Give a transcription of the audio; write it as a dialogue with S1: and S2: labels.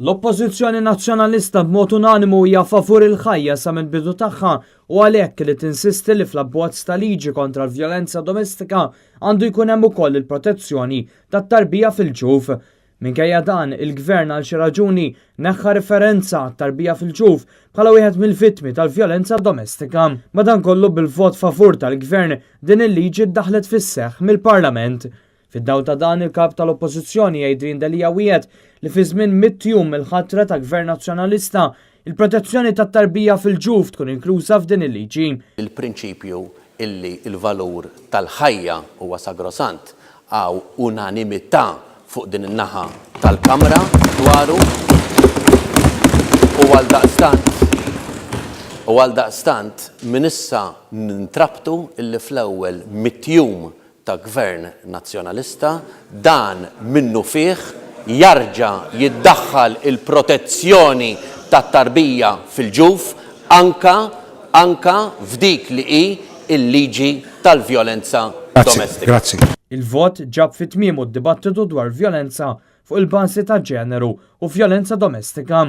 S1: L-Oppożizzjoni Nazzjonalista b'mod unanimu hija favur il-ħajja sa mill-bidu tagħha u għalhekk li tinsisti li fl-abbozz ta' liġi kontra l-vjolenza domestika għandu jkun hemm ukoll il-protezzjoni tat-tarbija fil-ġuf. Minkejja dan, il-Gvern għal xi raġuni neħħa riferenza għat-tarbija fil-ġuf bħala wieħed mill-vittmi tal-vjolenza domestika. Madankollu bil-vot favur tal-Gvern din il-liġi ddaħħlet fis-seħħ mill-Parlament. Fid-dawl ta' dan, il-Kap tal-Oppożizzjoni Adrian Delia wiegħed li fi żmien mitt jum mill-ħatra ta' Gvern Nazzjonalista, il-protezzjoni tat-tarbija fil-ġuf tkun inkluża f'din il-liġi.
S2: Il-prinċipju illi l-valur tal-ħajja huwa sagrosant hawn unanimità fuq din in-naħa tal-Kamra dwaru u għaldaqstant u għaldaqstant minn issa nintrabtu illi fl-ewwel mitt jum ta' Gvern Nazzjonalista, dan minnufih jarġa' jiddaħħal il-protezzjoni tat-tarbija fil-ġuf anka anka f'dik li hi l-liġi tal-vjolenza domestika.
S1: Il-vot ġab fi tmiemu d-dibattitu dwar vjolenza fuq il-bażi ta' ġeneru u vjolenza domestika.